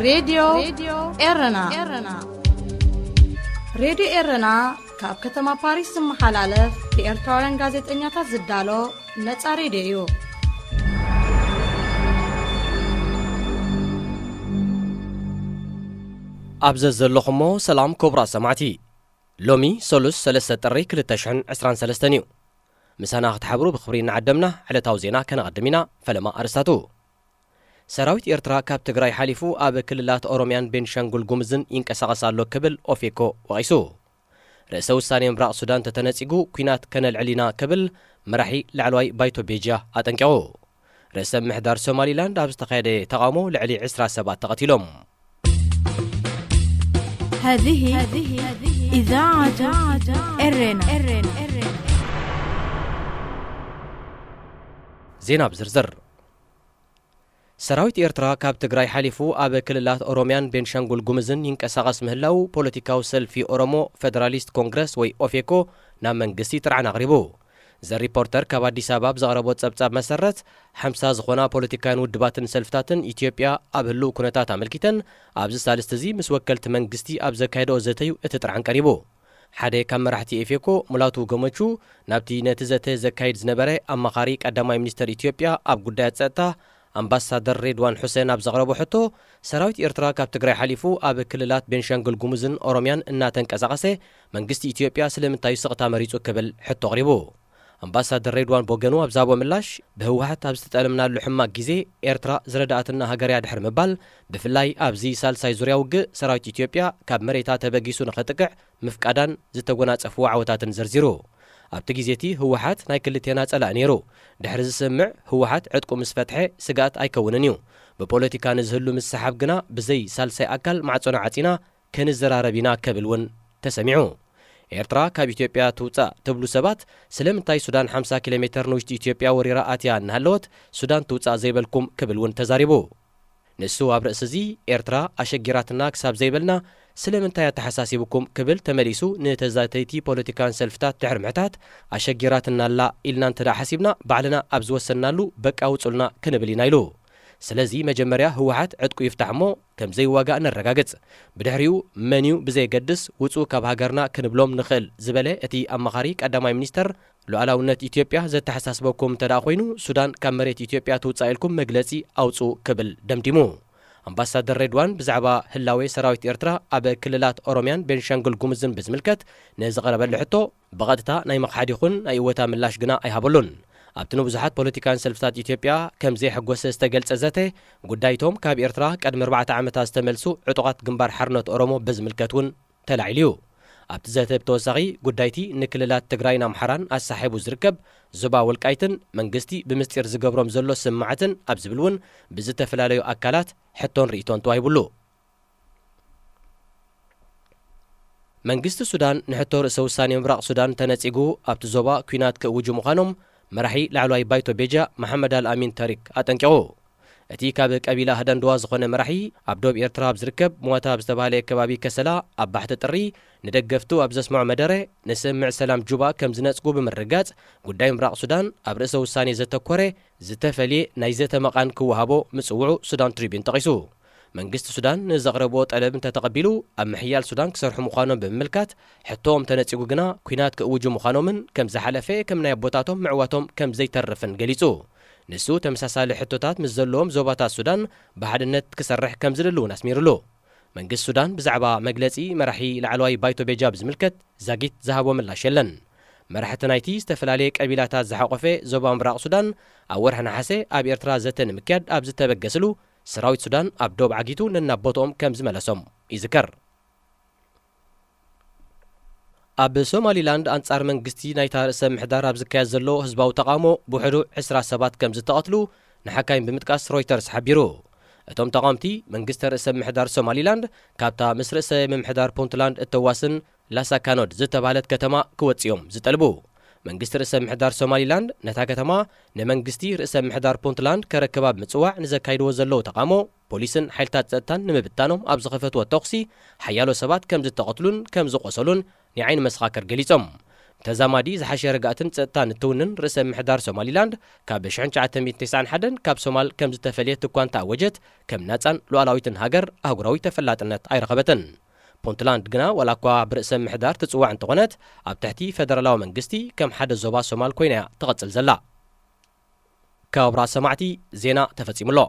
ሬድዮ ኤረና። ሬድዮ ኤረና ካብ ከተማ ፓሪስ ዝመሓላለፍ ብኤርትራውያን ጋዜጠኛታት ዝዳሎ ነጻ ሬድዮ እዩ። ኣብ ዘዘለኹሞ ሰላም ክቡራት ሰማዕቲ። ሎሚ ሰሉስ ሰለስተ ጥሪ ክልተ ሽሕን ዕስራን ሰለስተን እዩ። ምሳና ክትሓብሩ ብኽብሪ እናዓደምና ዕለታዊ ዜና ከነቐድም ኢና። ፈለማ ኣርስታቱ። ሰራዊት ኤርትራ ካብ ትግራይ ሓሊፉ ኣብ ክልላት ኦሮምያን ቤንሻንጉል ጉምዝን ይንቀሳቐስ ኣሎ ክብል ኦፌኮ ወቒሱ። ርእሰ ውሳኔ ምብራቕ ሱዳን ተተነጺጉ ኲናት ከነልዕል ኢና ክብል መራሒ ላዕለዋይ ባይቶ ቤጃ ኣጠንቂቑ። ርእሰ ምሕዳር ሶማሊላንድ ኣብ ዝተኻየደ ተቓውሞ ልዕሊ ዕስራ ሰባት ተቐቲሎም። هذه إذاعة إرنا. ዜና ብዝርዝር። ሰራዊት ኤርትራ ካብ ትግራይ ሓሊፉ ኣብ ክልላት ኦሮምያን ቤንሻንጉል ጉምዝን ይንቀሳቐስ ምህላው ፖለቲካዊ ሰልፊ ኦሮሞ ፌደራሊስት ኮንግረስ ወይ ኦፌኮ ናብ መንግስቲ ጥርዓን ኣቕሪቡ። ዘ ሪፖርተር ካብ ኣዲስ ኣበባ ኣብ ዘቕረቦ ጸብጻብ መሰረት፣ ሓምሳ ዝኾና ፖለቲካውያን ውድባትን ሰልፍታትን ኢትዮጵያ ኣብ ህልው ኩነታት ኣመልኪተን ኣብዚ ሳልስቲ እዚ ምስ ወከልቲ መንግስቲ ኣብ ዘካየደኦ ዘተዩ እቲ ጥርዓን ቀሪቡ። ሓደ ካብ መራሕቲ ኤፌኮ ሙላቱ ገመቹ ናብቲ ነቲ ዘተ ዘካይድ ዝነበረ ኣማኻሪ ቀዳማይ ሚኒስተር ኢትዮጵያ ኣብ ጉዳያት ጸጥታ ኣምባሳደር ሬድዋን ሑሴን ኣብ ዘቕረቦ ሕቶ፣ ሰራዊት ኤርትራ ካብ ትግራይ ሓሊፉ ኣብ ክልላት ቤንሻንጉል ጉሙዝን ኦሮምያን እናተንቀሳቐሰ መንግስቲ ኢትዮጵያ ስለምንታይ እዩ ስቕታ መሪጹ ክብል ሕቶ ኣቕሪቡ። ኣምባሳደር ሬድዋን ብወገኑ ኣብ ዝሃቦ ምላሽ፣ ብህወሓት ኣብ ዝተጠለምናሉ ሕማቕ ግዜ ኤርትራ ዝረዳኣትና ሃገር እያ ድሕሪ ምባል፣ ብፍላይ ኣብዚ ሳልሳይ ዙርያ ውግእ ሰራዊት ኢትዮጵያ ካብ መሬታ ተበጊሱ ንኸጥቅዕ ምፍቃዳን ዝተጎናጸፍዎ ዓወታትን ዘርዚሩ። ኣብቲ ግዜ እቲ ህወሓት ናይ ክልቴና ጸላኢ ነይሩ። ድሕሪ ዝስምዕ ህወሓት ዕጥቁ ምስ ፈትሐ ስግኣት ኣይከውንን እዩ። ብፖለቲካ ንዝህሉ ምስሓብ ግና ብዘይ ሳልሳይ ኣካል ማዕጾና ዓጺና ከንዘራረብ ኢና ክብል እውን ተሰሚዑ። ኤርትራ ካብ ኢትዮጵያ ትውጻእ ትብሉ ሰባት፣ ስለምንታይ ሱዳን ሓምሳ ኪሎ ሜተር ንውሽጢ ኢትዮጵያ ወሪራ ኣትያ እናሃለወት ሱዳን ትውጻእ ዘይበልኩም ክብል እውን ተዛሪቡ። ንሱ ኣብ ርእሲ እዚ ኤርትራ ኣሸጊራትና ክሳብ ዘይበልና ስለምንታይ ኣተሓሳሲብኩም ክብል ተመሊሱ ንተዛተይቲ ፖለቲካን ሰልፍታት ድሕሪ ምሕታት ኣሸጊራትና ኣላ ኢልና እንተ ደኣ ሓሲብና ባዕልና ኣብ ዝወሰንናሉ በቃ ውጹልና ክንብል ኢና ኢሉ። ስለዚ መጀመርያ ህወሓት ዕጥቁ ይፍታሕ እሞ ከም ዘይዋጋእ ነረጋግጽ። ብድሕሪኡ መን እዩ ብዘየገድስ ውጹ ካብ ሃገርና ክንብሎም ንኽእል ዝበለ እቲ ኣማኻሪ ቀዳማይ ሚኒስተር ሉዓላውነት ኢትዮጵያ ዘተሓሳስበኩም እንተ ደኣ ኮይኑ ሱዳን ካብ መሬት ኢትዮጵያ ትውጻእ ኢልኩም መግለጺ ኣውጽኡ ክብል ደምዲሙ። ኣምባሳደር ሬድዋን ብዛዕባ ህላዌ ሰራዊት ኤርትራ ኣብ ክልላት ኦሮምያን ቤንሻንጉል ጉሙዝን ብዝምልከት ንዝቐረበሉ ሕቶ ብቐጥታ ናይ ምኽሓድ ይኹን ናይ እወታ ምላሽ ግና ኣይሃበሉን። ኣብቲ ንብዙሓት ፖለቲካን ሰልፍታት ኢትዮጵያ ከም ዘየሐጎሰ ዝተገልጸ ዘተ፣ ጉዳይቶም ካብ ኤርትራ ቀድሚ ኣርባዕተ ዓመታት ዝተመልሱ ዕጡቓት ግንባር ሓርነት ኦሮሞ ብዝምልከት እውን ተላዒሉ እዩ። ኣብቲ ዘተ ብተወሳኺ ጉዳይቲ ንክልላት ትግራይን ኣምሓራን ኣሳሒቡ ዝርከብ ዞባ ወልቃይትን መንግስቲ ብምስጢር ዝገብሮም ዘሎ ስምማዕትን ኣብ ዝብል እውን ብዝተፈላለዩ ኣካላት ሕቶን ርእይቶን ተዋሂቡሉ። መንግስቲ ሱዳን ንሕቶ ርእሰ ውሳኔ ምብራቕ ሱዳን ተነጺጉ ኣብቲ ዞባ ኲናት ክእውጁ ምዃኖም መራሒ ላዕለዋይ ባይቶ ቤጃ መሓመድ ኣልኣሚን ተሪክ ኣጠንቂቑ። እቲ ካብ ቀቢላ ህደንድዋ ዝኾነ መራሒ ኣብ ዶብ ኤርትራ ኣብ ዝርከብ ሞታ ኣብ ዝተባህለ ከባቢ ከሰላ ኣብ ባሕቲ ጥሪ ንደገፍቱ ኣብ ዘስምዖ መደረ ንስምምዕ ሰላም ጁባ ከም ዝነጽጉ ብምርጋጽ ጉዳይ ምብራቕ ሱዳን ኣብ ርእሰ ውሳኔ ዘተኮረ ዝተፈልየ ናይ ዘተ መቓን ክወሃቦ ምጽውዑ ሱዳን ትሪቢን ጠቒሱ። መንግስቲ ሱዳን ንዘቕረብዎ ጠለብ እንተተቐቢሉ ኣብ ምሕያል ሱዳን ክሰርሑ ምዃኖም ብምምልካት፣ ሕቶኦም ተነጺጉ ግና ኲናት ክእውጁ ምዃኖምን ከም ዝሓለፈ ከም ናይ ኣቦታቶም ምዕዋቶም ከም ዘይተርፍን ገሊጹ። ንሱ ተመሳሳሊ ሕቶታት ምስ ዘለዎም ዞባታት ሱዳን ብሓድነት ክሰርሕ ከም ዝደሊ እውን ኣስሚሩሉ። መንግስቲ ሱዳን ብዛዕባ መግለጺ መራሒ ላዕለዋይ ባይቶ ቤጃ ብዝምልከት ዛጊት ዝሃቦ ምላሽ የለን። መራሕቲ ናይቲ ዝተፈላለየ ቀቢላታት ዝሓቖፈ ዞባ ምብራቕ ሱዳን ኣብ ወርሒ ነሓሰ ኣብ ኤርትራ ዘተ ንምክያድ ኣብ ዝተበገስሉ ሰራዊት ሱዳን ኣብ ዶብ ዓጊቱ ነናብ ቦትኦም ከም ዝመለሶም ይዝከር። ኣብ ሶማሊላንድ ኣንጻር መንግስቲ ናይታ ርእሰ ምሕዳር ኣብ ዝካየድ ዘሎ ህዝባዊ ተቓውሞ ብውሕዱ ዕስራ ሰባት ከም ዝተቐትሉ ንሓካይም ብምጥቃስ ሮይተርስ ሓቢሩ። እቶም ተቓወምቲ መንግስቲ ርእሰ ምሕዳር ሶማሊላንድ ካብታ ምስ ርእሰ ምምሕዳር ፑንትላንድ እተዋስን ላሳካኖድ ዝተባህለት ከተማ ክወጽእ እዮም ዝጠልቡ። መንግስቲ ርእሰ ምሕዳር ሶማሊላንድ ነታ ከተማ ንመንግስቲ ርእሰ ምሕዳር ፑንትላንድ ከረክባ ብምጽዋዕ ንዘካይድዎ ዘለዉ ተቓውሞ ፖሊስን ሓይልታት ጸጥታን ንምብታኖም ኣብ ዝኸፈትዎ ተኹሲ ሓያሎ ሰባት ከም ዝተቐትሉን ከም ዝቖሰሉን ናይ ዓይኒ መሰኻክር ገሊጾም። ተዛማዲ ዝሓሸ ርግኣትን ጸጥታን እትውንን ርእሰ ምሕዳር ሶማሊላንድ፣ ካብ ሽሕን ትሽዓተ ሚእትን ተስዓን ሓደን ካብ ሶማል ከም ዝተፈልየት እኳ እንተኣወጀት፣ ከም ናጻን ሉዓላዊትን ሃገር ኣህጉራዊ ተፈላጥነት ኣይረኸበትን። ፑንትላንድ ግና ዋላ እኳ ብርእሰ ምሕዳር ትጽዋዕ እንተኾነት፣ ኣብ ትሕቲ ፈደራላዊ መንግስቲ ከም ሓደ ዞባ ሶማል ኮይና እያ ትቐጽል ዘላ። ክቡራት ሰማዕቲ፣ ዜና ተፈጺሙ ኣሎ።